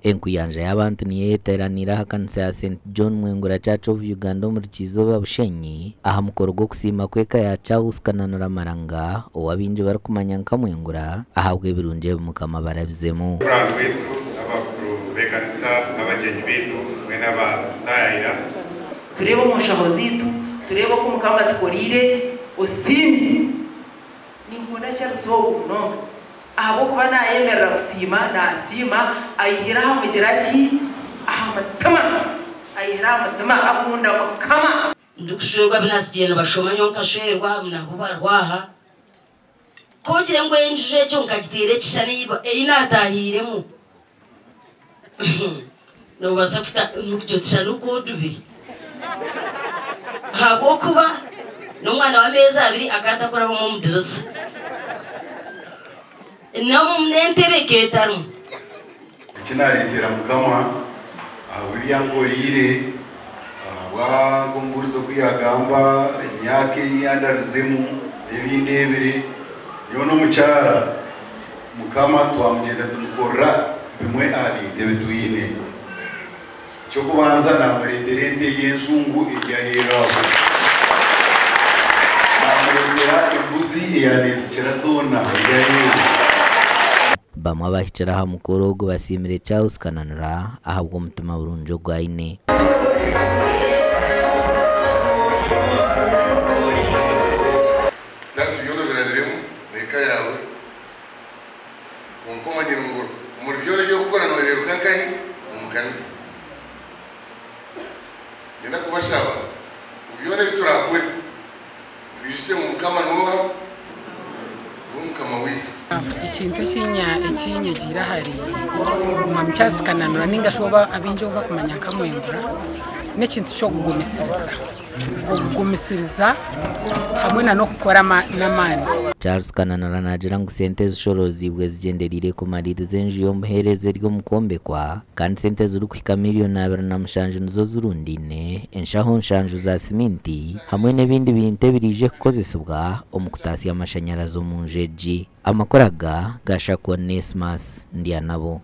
Enkuyanja y'abantu niyo eyeteeraniire aha kanisa ya St John Mwengura Church of Uganda omuri Kizooba Bushenyi aha mukoro gw'okusiima kw'eka ya Charles Kananura Maranga ou abaingi barikumanya nka Mwengura ahabw'ebirungi ebi Mukama abarabizemu. Abantu baitu, abakuru b'ekanisa n'abagyenyi baitu mwena abaatutaayayira. Tureebe omu nshaho zaitu, tureebe oku Mukama atukoreire, osiime. Ninkunda Charles ogu munonga ahabw'okuba naayemerera kusiima, naasiima ayihire aha mugira ki? Aha mutima. Ayihire aha mutima, akunda Mukama. Ndikushwerwa abu naatsigiire nibashoma nyowe nkashwerwa nabo bariho aha. Ku ogire ngu enju egyo nkagiteera ekishushani ei naataahiiremu, noobaasa kuta n'okugira oti shana okwodubire ahabw'okuba n'omwana w'ameezi abiri akaba atarikurabamu omu dirisa n'entebe ekaba etarimu. Eki naareetera Mukama ahabw'ebi ankoreire, ahabwa nk'omubuurizi oku yaagamba, emyaka ei yandabizemu n'ebi ndeebire, nyowe n'omukyara Mukama twamugyenda tumukorera bimwe aha bintu ebi twine. Eky'okubanza naamureetera ente y'enjungu eri aheeru aho. Naamureetera embuzi eyaneezikira zoona eri aheeru. Bamwe abahikire aha mukoro ogu basiimire Charles Kananura ahabw'omutima burungi ogu aine. Charles byona obirabiremu n'eka yaawe. Kwonka omanyire ngu omuri byona ebi orikukora nooreeruka nkahi? Omu kanisa. Niinyenda kubashaba ngu byona ebi turaakore twijukye ngu Mukama n'oha? Niwe Mukama waitu. Ekintu eki nyegyeire ahari Omwami Charles Kananura ninga shi abaingi ou barikumanya nka Mwengura n'ekintu ky'okugumisiriza. Okugumisiriza hamwe n'okukora n'amaani. Charles Kananura naagira ngu sente ezishoroziibwe zigyendereire kumariiriza enju y'omuheereza eri omu kwombekwa kandi sente ezirikuhika miriyoni 27 nizo zirundaine, enshaho nshanju za siminti hamwe n'ebindi bintu ebiraije kukozesibwa omu kutaasya amashanyarazi omu nju egi. Amakuru aga gashakwa Onesmus Ndyanabo.